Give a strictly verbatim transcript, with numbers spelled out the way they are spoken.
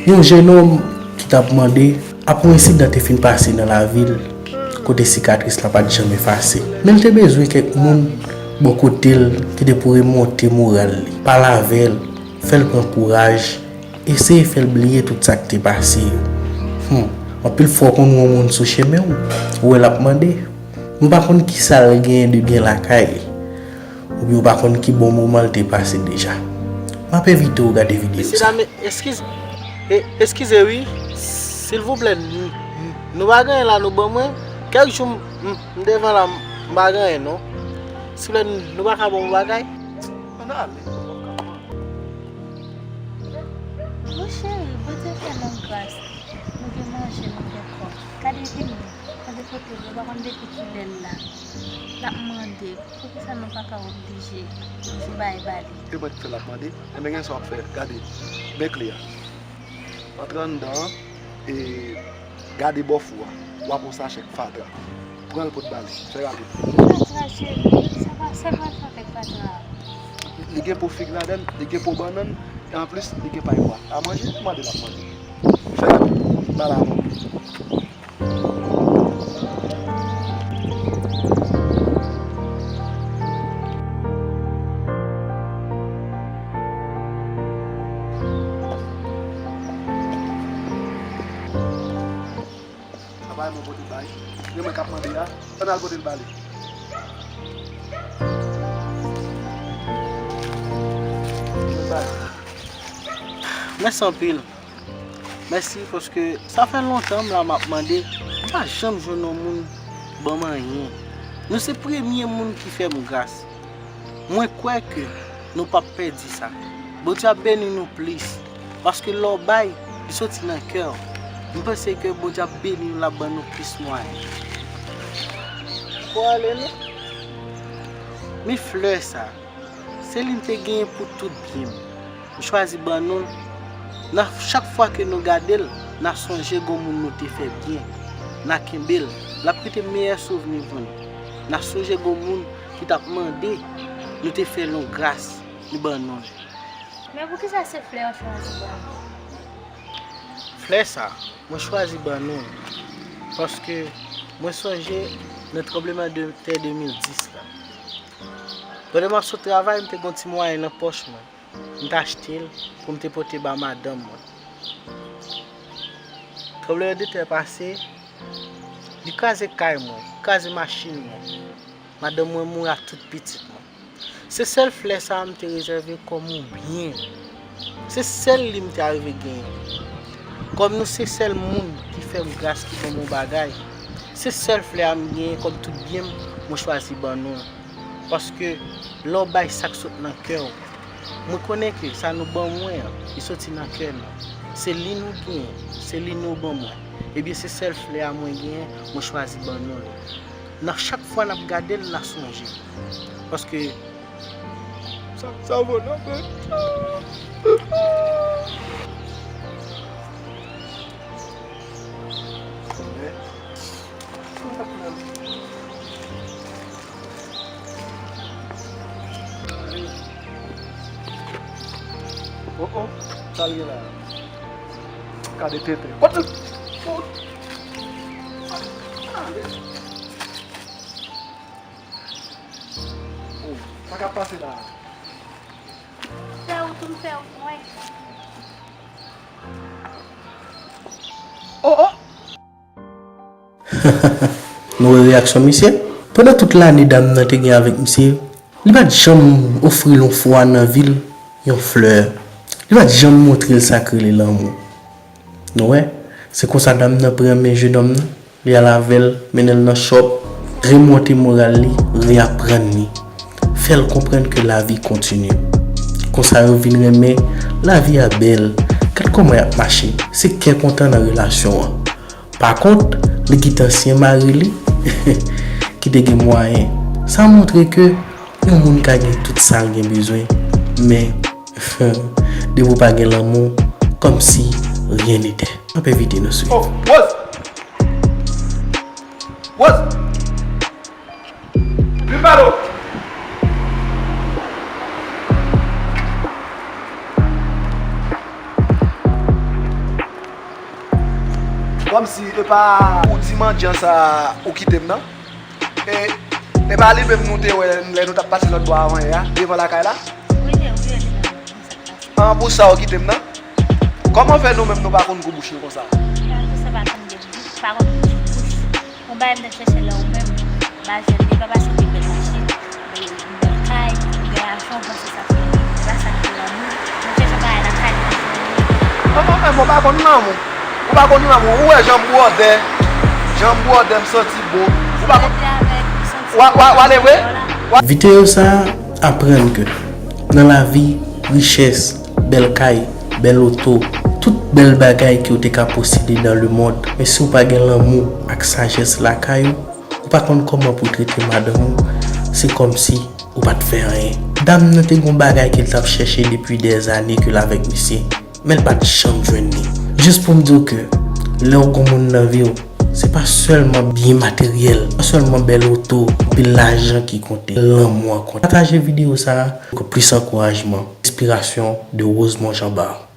Yon jennonm ki t ap mande apre yon ensidan te fin pase nan lavi l, kote sikatris la pa t janm efase. Men l te bezwen kèk moun bò kote l ki te pou remonte moral li, pale avè l, fè l pran kouraj, eseye fè l bliye tout sa k te pase yo. Hmm, anpil fwa w konn wè yon moun sou chemen w, ou wè l ap mande, men w pa konn kisa l genyen de byen lakay li. Oubyen ou pa konn ki bon moman l te pase deja. M ap envite w gade videyo sa. Mesye dam, eskize, e, eskize wi. Silvouplè, n-, n-, nou pa gen anyen la, nou ban mwen. Kèk jou m, m, m devan la, m pa gen anyen non. Silvouplè, n-, nou pa ka ban m yon bagay? Ann ale. Mon cheri, Bondye fè nou gras. Nou gen manje, nou gen kò. Gade vini, gade kote l, ou pa konn depi kilè l la. L ap mande, poukisa nou pa ka oblije di bay ba li? E mwen ki fè l ap mande? Enben gen sa w ap fè, gade, bèk li a. Antre anndan an, e gade bò fou a, w ap wè yon sachè k fatra. Pran l pot ba li, fè rapid. Fatra, cheri, sa pa, sa pa fatra k fatra a. Li gen po fig ladan l, li gen po bannann, e anplis, li gen pay bwa. A manje, mande l ap manje. Fè rapid, ba l avè w. Sa pa mwen pote bay. Se mwen k ap mande a. Ann al pote l ba li. Mèsi anpil. Mèsi, paske sa fè lontan m la m ap mande, m pa janm jwenn yon moun ban m anyen. Nou se premye moun ki fè m gras. Mwen kwè ke nou p ap pèdi sa. Bondye ap beni nou plis, paske lè w bay, li soti nan kè w. M panse ke Bondye ap beni nou, l ap ban nou plis mwayen. Fò ale non. Men flè sa. Se li m te genyen pou tout byen m. M chwazi ban nou l. Nan chak fwa ke nou gade l, n a sonje gon moun nou te fè byen. N a kenbe l. L ap rete meyè souvni pou nou. N a sonje gon moun ki t ap mande, nou te fè l yon gras, li ban nou l. Men poukisa se flè w chwazi ban nou? Flè sa, mwen chwazi ban nou l. Paske mwen sonje nan tranbleman de tè de mil dis la. Pandan m ap sot travay, m te gen yon ti mwayen nan pòch mwen. M te achte l pou m te pote ba madanm mwen. Tranbleman de tè pase, li kraze kay mwen, li kraze machin mwen. Madanm mwen mouri ak tout pitit mwen. Se sèl flè sa a m te rezève kòm yon byen. Se sèl li m te arive genyen. Kòm nou se sèl moun ki fè m gras, ki ban m yon bagay, se sèl flè a m genyen kòm tout byen m, mwen chwazi ban nou l. Paske lè w bay sa k sot nan kè w, mwen konnen ke sa nou ban mwen an, li soti nan kè nou. Se li nou genyen, se li nou ban mwen. Ebyen, se sèl flè a mwen genyen, mwen chwazi ban nou l. Nan chak fwa n ap gade l, n a sonje. Paske sa, sa vo nan men. Oh, oh, sa l ye la? Gade tenten. Kote? Oh. Oh, sa k ap pase la? Fè wout ou, m fè wout mwen. Oh, oh. Nou wè reyaksyon misye? Pandan tout lane dam nan te gen avèk misye, li pa t janm ofri l yon fwa nan vi l, yon flè. Li pa t janm montre l sa k rele lanmou. Nou wè, se konsa dam nan pran men jennonm nan, li al avè l, mennen l nan chòp, remonte moral li, reaprann li, fè l konprann ke lavi kontinye. Konsa yo vin renmen lavi a bèl. Gad kòman y ap mache, se kè kontan nan relasyon an. Pa kont, li kite ansyen mari li ki te gen mwayen. Sa montre ke yon moun ka gen tout sa l gen bezwen, men depi w pa gen lanmou, kòmsi rien n'était. M ap envite nou swiv. Oh, Rose! Rose! Vin pale w! Oh, Kòmsi e pa pou di mandyan sa ou kite m nan. E, e pa li menm nou te wè lè nou t ap pase lòt bò avan yè a, devan lakay la? Wi, li, wi, li menm, wi, sa k pase. An, pou sa ou kite m nan? Kòman fè nou menm nou pa konn gou bouch nou konsa? An, pou sa pa konn gou bouch, pa konn gou bouch. Yon bagay m t ap chèche la ou menm, m pa jwenn li, pa pase de bèl machin, de bèl kay, de bèl lajan, ou panse sa se, se pa sa ki lanmou. Mwen chèche yon bagay lakay mwen jwenn li. Kòman menm ou pa konn lanmou? Ou pa konn lanmou? Ou wè jan m bwòdè, jan m bwòdè, m santi bo. Ou pa konn. Wa, wa, wale vre? Videyo sa a aprann ke nan lavi, richès, bèl kay, bèl oto, tout bèl bagay ke w te ka posede dans le monde, men si w pa gen lanmou ak sajès lakay ou, ou pa konn kòman pou w trete madanm ou, se kòmsi ou pa t fè anyen. Dam nan te gon bagay ke l t ap chèche depi dèzane ke l avèk misye, men l pa t janm jwenn li. Jis pou m di w ke lè w gon moun nan vi w, se pa sèlman byen materyèl, pa sèlman bèl oto, anpil lajan ki konte, lanmou an konte. Pataje videyo sa a pou plis ankourajman, enspirasyon de Rosemond Jean Bart.